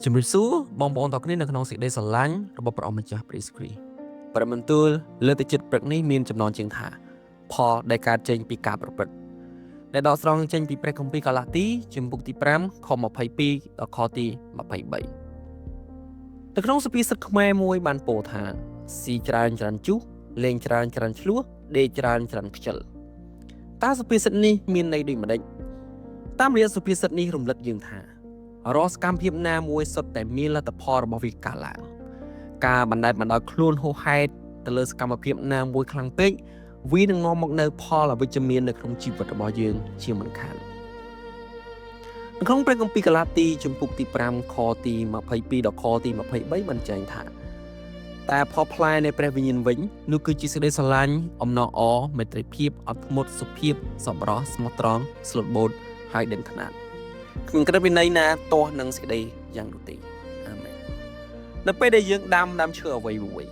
ជំរាបសួរបងប្អូនទាំងគ្នានៅក្នុងសេចក្តីស្រឡាញ់របស់ព្រះអង្គម្ចាស់ព្រះយេស៊ូវគ្រីស្ទព្រះបន្ទូលលើកទឹកចិត្តព្រឹកនេះមានចំណងជើងថាផលដែលកើតចេញពីការប្រព្រឹត្តដែលដកស្រង់ចេញពីព្រះគម្ពីរកាឡាទីជំពូកទី5ខ22ដល់ខទី23នៅក្នុងសុភាសិតខ្មែរមួយបានពោលថាស៊ីច្រើនច្រើនជុះលេងច្រើនច្រើនឆ្លោះដេកច្រើនច្រើនខ្ជិលតើសុភាសិតនេះមានន័យដូចម្តេចតាមរយៈសុភាសិតនេះរំលឹកយើងថារាល់សកម្មភាពណាមួយសុទ្ធតែមានលទ្ធផលរបស់វាកើតឡើងការបណ្តែតបណ្តោយខ្លួនហួសហេតុទៅលើសកម្មភាពណាមួយខ្លាំងពេកវានឹងនាំមកនូវផលអវិជ្ជមាននៅក្នុងជីវិតរបស់យើងជាមិនខាននៅក្នុងព្រះគម្ពីរកាឡាទីជំពូកទី5ខទី22ដល់ខទី23បានចែងថាតែផលផ្លែនៃព្រះវិញ្ញាណវិញនោះគឺជាសេចក្តីស្រឡាញ់អំណរអមេត្រីភាពអត់ធ្មត់សុភាពសប្បុរសស្មោះត្រង់ស្លូតបូតហើយដឹងខ្នាតគ្មានក្រឹតវិន័យណាទាស់នឹងសេចក្តីយ៉ាងនោះទេអាមែននៅពេលដែលយើងដាំដើមឈើអ្វីមួយ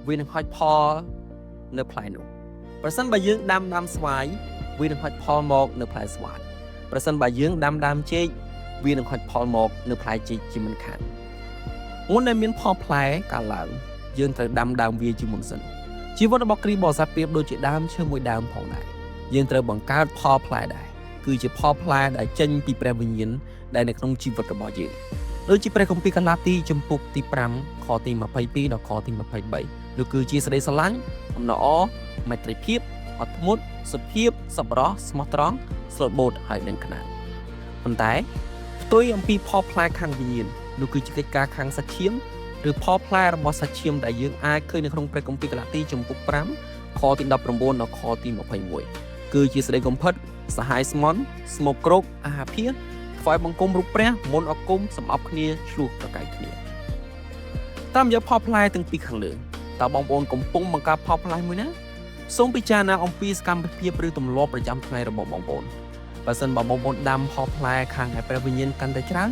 វានឹងហុចផលនៅផ្លែនោះប្រសិនបើយើងដាំដើមស្វាយវានឹងហុចផលមកនៅផ្លែស្វាយប្រសិនបើយើងដាំដើមចេកវានឹងហុចផលមកនៅផ្លែចេកជាមិនខានមុនដែលមានផលផ្លែកើតឡើងយើងត្រូវដាំដើមវាជាមុនសិនជីវិតរបស់គ្រីស្ទបរិស័ទប្រៀបដូចជាដើមឈើមួយដើមផងដែរយើងត្រូវបង្កើតផលផ្លែដែរគឺជាផលផ្លែដែលចេញពីព្រះវិញ្ញាណដែលនៅក្នុងជីវិតរបស់យើងដូចជាព្រះគម្ពីរកាឡាទីជំពូកទី5ខទី22ដល់ខទី23នោះគឺជាសេចក្តីស្រឡាញ់អំណរអមេត្រីភាពអត់ធ្មត់សុភាពសប្បុរសស្មោះត្រង់ស្លូតបូតហើយនឹងខ្នាតប៉ុន្តែផ្ទុយអំពីផលផ្លែខាងវិញ្ញាណនោះគឺជាកិច្ចការខាងសាច់ឈាមឬផលផ្លែរបស់សាច់ឈាមដែលយើងអាចឃើញនៅក្នុងព្រះគម្ពីរកាឡាទីជំពូក5ខទី19ដល់ខទី21គឺជាសេចក្តីកំផិតសហាយស្មន់ស្មោកគ្រោកអាហាភាថ្វាយបង្គំរូបព្រះមន្តអគមសំអប់គ្នាឆ្លោះប្រកែកគ្នាតាមរយៈផលផ្លែទាំងពីរខាងលើតើបងប្អូនកំពុងបង្កើតផលផ្លែមួយណាសូមពិចារណាអំពីសកម្មភាពឬទម្លាប់ប្រចាំថ្ងៃរបស់បងប្អូនបើសិនបើបងប្អូនដាំផលផ្លែខាងឯព្រះវិញ្ញាណកាន់តែច្រើន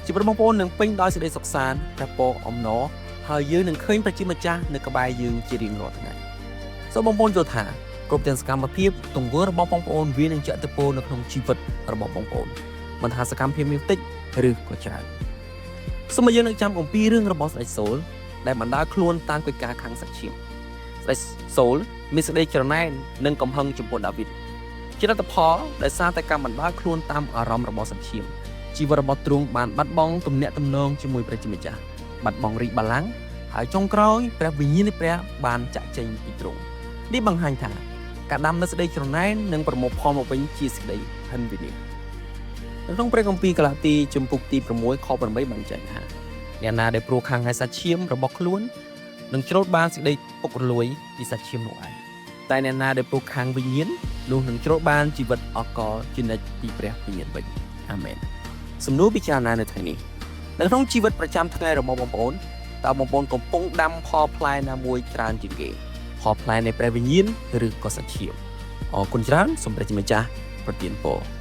ជីវិតបងប្អូននឹងពេញដោយសេចក្តីសុខសាន្តព្រះពរអំណរហើយយើងនឹងឃើញព្រះជាម្ចាស់នៅក្បែរយើងជារៀងរាល់ថ្ងៃសូមបងប្អូនយល់ថាគ្រប់ទាំងសកម្មភាពទង្វើរបស់បងប្អូនវានឹងជះឥទ្ធិពលនៅក្នុងជីវិតរបស់បងប្អូនមិនថាសកម្មភាពមានតិចឬក៏ច្រើនសូមឲ្យយើងនឹកចាំអំពីរឿងរបស់ស្ដេចសូលដែលបណ្ដើរខ្លួនតាមកិច្ចការខាងសាច់ឈាមស្ដេចសូលមានសេចក្តីច្រណែននិងកំហឹងចំពោះដាវីតជាលទ្ធផលដោយសារតែការបណ្ដើរខ្លួនតាមអារម្មណ៍របស់សាច់ឈាមជីវិតរបស់ទ្រង់បានបាត់បង់ទំនាក់ទំនងជាមួយព្រះជាម្ចាស់បាត់បង់រាជបល្ល័ង្កហើយចុងក្រោយព្រះវិញ្ញាណនៃព្រះបានចាក់ចេញពីទ្រង់នេះបង្ហាញថាការដាំនូវសេចក្តីច្រណែននិងប្រមូលផលមកវិញជាសេចក្តីហិនវិនាសនៅក្នុងព្រះគម្ពីរកាឡាទីជំពូកទី6ខ8បានចែងថាអ្នកណាដែលព្រោះខាងឯសាច់ឈាមរបស់ខ្លួននឹងច្រូតបានសេចក្តីពុករលួយពីសាច់ឈាមនោះឯងតែអ្នកណាដែលព្រោះខាងវិញ្ញាណនោះនឹងច្រូតបានជីវិតអកលជានិច្ចពីព្រះវិញ្ញាណវិញអាមែនសំណួរពិចារណានៅថ្ងៃនេះនៅក្នុងជីវិតប្រចាំថ្ងៃរបស់បងប្អូនតើបងប្អូនកំពុងដាំផលផ្លែណាមួយច្រើនជាងគេផលផ្លែនៃព្រះវិញ្ញាណឬក៏សាច់ឈាមអរគុណច្រើនសូមព្រះជាម្ចាស់ប្រទានពរ។